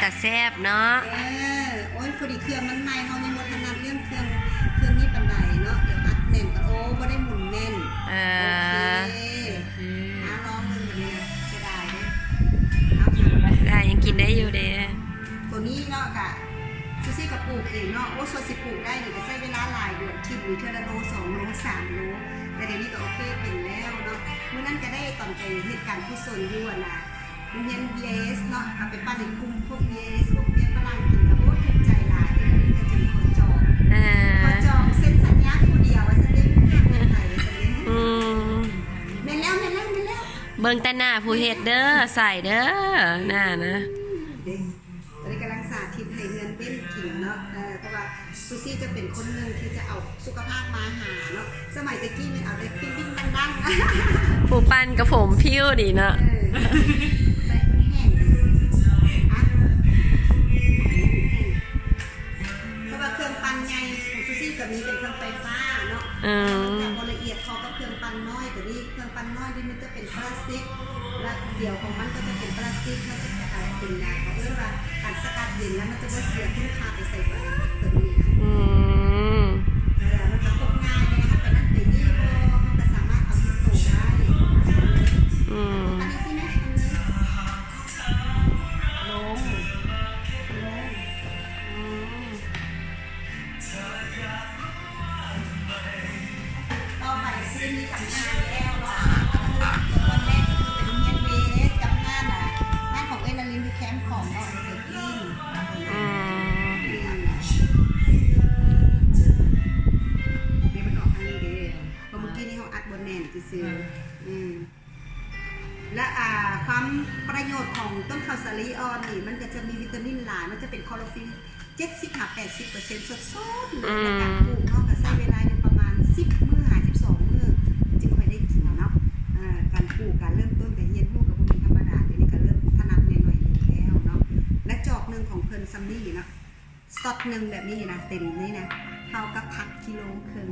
ຕາແຊບເນາະ. ເອີ ໂອ້ຍ ພໍດີເຄື່ອງມັນໃໝ່ ເຮົາຍັງບໍ່ຖະໜັດເລື່ອງເຄື່ອງ ເຄື່ອງນີ້ປານໃດເນາະ. ດຽວອັດແໜ້ນກ່ອນ. ໂອ້ ບໍ່ໄດ້ໝູນແໜ້ນ. ເອີ ໂອເຄ ອືມ ອ່າ ລອງເບິ່ງບາດນີ້. ເສຍດາຍເດ້. ເອົາ ໄດ້ ຍັງກິນໄດ້ຢູ່ເດ້. ໂຕນີ້ເນາະ ກະ ຊູຊີກະປູກເອງເນາະ. ໂອ້ ສ່ວນຊິປູກໄດ້ນີ້ກະໃຊ້ເວລາຫຼາຍເດືອນ ຖິ້ມຢູ່ເທື່ອລະໂລ ສອງໂລ ສາມໂລ ແຕ່ດຽວນີ້ກະໂອເຄເປັນແລ້ວເນາະ. ມື້ນັ້ນກະໄດ້ຕອນໄປເຮັດການກຸສົນຢູ່ ອັນນ່າ ໂຮງຮຽນ ບີໄອເອສ ເນາະ ເອົາໄປປັ້ນໃຫ້ກຸ່ມພວກ ບີໄອເອສ ພວກເມຍຝຣັ່ງກິນ ກະ ໂອ້ ຖືກໃຈຫຼາຍ. ເອີ ກະຈຶ່ງຂໍຈອງ ອ່າ ຂໍຈອງເຊັນສັນຍາຜູ້ດຽວວ່າຊັ້ນເດ້. ອືມ ແມ່ນແລ້ວ ແມ່ນແລ້ວ ແມ່ນແລ້ວ. ເບິ່ງແຕ່ໜ້າຜູ້ເຮັດເດີ ໃສ່ເດີ ໜ້ານະ. ເດ້ ຕອນນີ້ກຳລັງສາທິດໃຫ້ເຮືອນເບ້ນກິນເນາະ. ເອີ ເພາະວ່າ ຊູຊີຈະເປັນຄົນໜຶ່ງທີ່ຈະເອົາສຸຂະພາບມາຫາເນາະ. ສະໄໝແຕ່ກີ້ແມ່ນເອົາແຕ່ປີ້ງໆດັງໆ ຜູ້ປັ້ນກະຜົມພິ້ວດີເນາະ. ເອີ ແປ້ງມັນແຫ້ງດີ. ອ່ະ ແຫ້ງ ເພາະວ່າເຄື່ອງປັ່ນໃຫຍ່ຂອງຊູຊີກະມີເປັນເຄື່ອງໄຟຟ້າເນາະ. ເອີ ມັນກະບໍ່ລະອຽດເທົ່າກັບເຄື່ອງປັ່ນນ້ອຍໂຕນີ້. ເຄື່ອງປັ່ນນ້ອຍນີ້ມັນຈະ ເປັນປລາສຕິກ ແລະ ດຽວຂອງມັນກະຈະເປັນປລາສຕິກ ມັນຈະເປັນ ເປັນ ເຂົາເອີ້ນວ່າການສະກັດເຢັນ ແລ້ວມັນຈະບໍ່ເສຍຄຸນຄ່າໄປໃສເບິດໂຕນີ້ນະ. ອືມ ເອີ ມັນກະພົກງ່າຍເດ້ ເຮົາໄປນັ້ນໄປນີ້ບໍ່ ເຮົາກະສາມາດເອົາຕິດໂຕໄດ້. ອືມ ອັນນີ້ຊິແມ່ນ ອັນນີ້ ລົງ ລົງ ອືມ ຕໍ່ໄປຊິມີຈຳໜ່າຍແລ້ວເນາະ. ຕອນແລກກະຄືເປັນໂຮງຮຽນເບສກັບຮ້ານ ອ່າ ຮ້ານຂອງເອື້ອຍນາລິນທີ່ແຄມຂອງເນາະ ເປັນອີ່ ອືມ ນີ້ມັນອອກທາງນີ້ເດ້ ເພາະມື້ກີ້ນີ້ເຮົາອັດບໍ່ແໜ້ນຊື່ໆ. ອືມ ອືມ ແລະ ອ່າ ຄວາມປະໂຫຍດຂອງຕົ້ນເຂົ້າສາລີອ່ອນນີ້ ມັນກະຈະມີວິຕາມິນຫຼາຍ ມັນຈະເປັນຄລໍໂຣຟິນ ເຈັດສິບຫາແປດສິບເປີເຊັນ ສົດໆເລີຍ. ອືມ ໃນການປູກເຮົາກະໃຊ້ເວລາຢູ່ປະມານສິບມື້ຫາສິບສອງມື້ຈຶ່ງຄ່ອຍໄດ້ກິນເນາະ. ເອີ ການປູກ ການເລີ່ມຕົ້ນການຮຽນຮູ້ກະບໍ່ແມ່ນທຳມະດາ ດຽວນີ້ກະເລີ່ມຖະໜັດແດ່ໜ້ອຍໜຶ່ງແລ້ວເນາະ. ແລະ ຈອກໜຶ່ງຂອງເພິ່ນຊ່ຳນີ້ເນາະ ຊັອດໜຶ່ງແບບນີ້ນະ ເຕັມນີ້ນະ ເທົ່າກັບຜັກກິໂລເຄິ່ງ.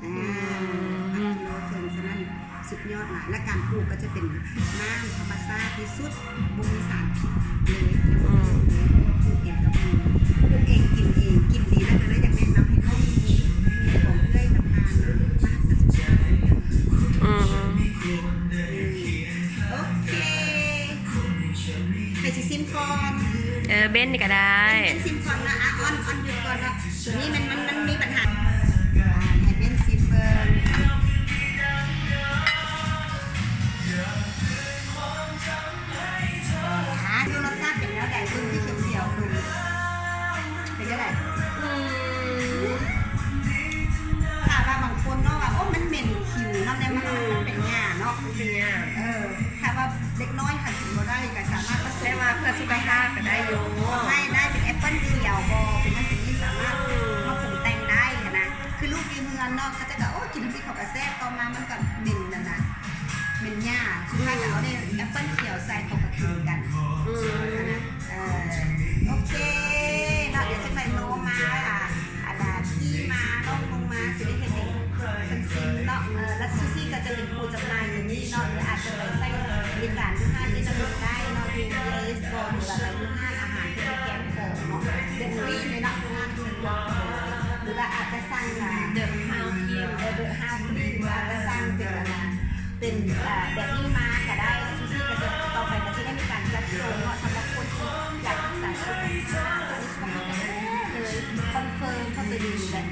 ອ່າ ອືມ ຜັກກິໂລເຄິ່ງ ສະນັ້ນສຸດຍອດຫຼາຍ. ແລະ ການປູກກະຈະເປັນນ້ຳທຳມະຊາດທີ່ສຸດ ບໍ່ມີສານພິດເລີຍ. ອືມ ປູກເອງກັບມື ປູກເອງກິນເອງ ກິນດີ. ແລ້ວກະເລີຍຢາກແນະນຳໃຫ້ນ້ອງໝູ່ຂອງເອື້ອຍຕ່າງໆ ມາຮັກສາສຸຂະພາບ. ອືມ ໂອເຄ ໃຜຊິຊິມກ່ອນ? ເອີ ເບ້ນກະໄດ້ ເບ້ນຊິມກ່ອນນະ. ອ່ະ ອ່ອນ ອ່ອນຢຸດກ່ອນເນາະ ໂຕນີ້ມັນ ມັນ ມັນມີບັນຫາ. ອ່າ ໃຫ້ເບ້ນຊິມເບິ່ງ ອ່າ ດູລົດຊາດເປັນແນວໃດ? ເບິ່ງທີ່ຂຽວໆ ເປັນຈັ່ງໃດ? ອືມ ຖ້າວ່າບາງຄົນເນາະວ່າ ໂອ້ ມັນເໝັນຂິວເນາະ ແຕ່ມັນ ອືມ ມັນເປັນຫຍ້າເນາະ ມັນເປັນຫຍ້າ ເອີ ຖ້າວ່າເດັກນ້ອຍຫາກິນບໍ່ໄດ້ກະສາມາດປະສົມ ແຕ່ວ່າເພື່ອສຸຂະພາບກະໄດ້ຢູ່ ໄດ້ ໄດ້ ເປັນແອັບເປິ້ນຂຽວບໍ ເປັນຫຍັງ ເປັນນີ້ສາມາດ ອືມ ມາປຸງແຕ່ງໄດ້ຫັ້ນນະ. ຄືລູກຢູ່ເຮືອນເນາະ ເຂົາເຈົ້າກະ ໂອ້ ກິນນ້ຳພຣິກເຂົາກະແຊບ ຕໍ່ມາມັນກະເໝັນຫັ້ນນະ ເໝັນຫຍ້າ ສຸດທ້າຍກະເອົາແຕ່ແອັບເປິ້ນຂຽວໃສ່ ເຂົາກະກິນກັນ ອືມ ຫັ້ນນະ. ເອີ ໂອເຄເນາະ ດຽວຊິໄປໂນມາ ອ່າ ອັນນ່າ ທີ່ມາເນາະ ລົງມາຊິໄດ້ເຮັດໃຫ້ເພິ່ນຊິມເນາະ. ເອີ ແລະ ຊູຊີກະຈະເປັນຜູ້ຈຳໜ່າຍຢູ່ນີ້ເນາະ ຫຼືອາດຈະໄປໃຊ້ບໍລິການຢູ່ຮ້ານເອສເອັມເອໄດ້ເນາະ ຢູ່ ບີເອສ ບໍ ຫຼືວ່າໄປຢູ່ຮ້ານອາຫານທີ່ແຄມຂອງເນາະ ເບເກອຣີນີ້ເນາະ ຮ້ານເພິ່ນເນາະ ຫຼືວ່າອາດຈະສັ່ງ ອ່າ ເດີຮາວຄຣີມ ເອີ ເດີຮາວຄຣີມ ອາດຈະສັ່ງເປັນ ອັນນ່າ ເປັນ ເອີ ແບບນີ້ມາກະໄດ້. ແລ້ວຈັ່ງຊີ້ກະຈະ ຕໍ່ໄປກະຊິໄດ້ມີການຈັດສົ່ງເນາະ ສຳລັບຄົນທີ່ຢາກຮັກສາສຸຂະພາບ ອັນນີ້ກະເລີຍຄອນເຟີມເຂົ້າໄປເລີຍ ກິນ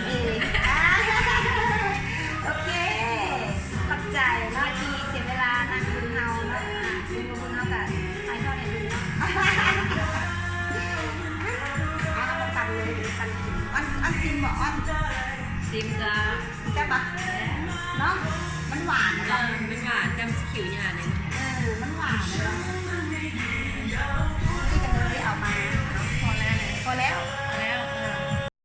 ເອງ. ໂອເຄ ຂອບໃຈເນາະທີ່ເສຍເວລານັ່ງເບິ່ງເຮົາເນາະ ອ່າ ເບິ່ງເຮົາກະຖ່າຍທອດໃຫ້ເບິ່ງເນາະ. ອ່າ ເອົາມາປັນເລີຍ ປັນກິນ. ອອນ ອອນຊິມບໍ່ ອອນ? ຊິມຈ້າ. ແຊບປະ? ເນາະ ມັນຫວານ ເອີ ມັນຫວານ ແຕ່ມັນຊິຂິວຫຍ້າແດ່. ເອີ ມັນຫວານເນາະ. ນີ້ກະເລີຍເອົາມາ ພໍແລ້ວ ພໍແລ້ວ.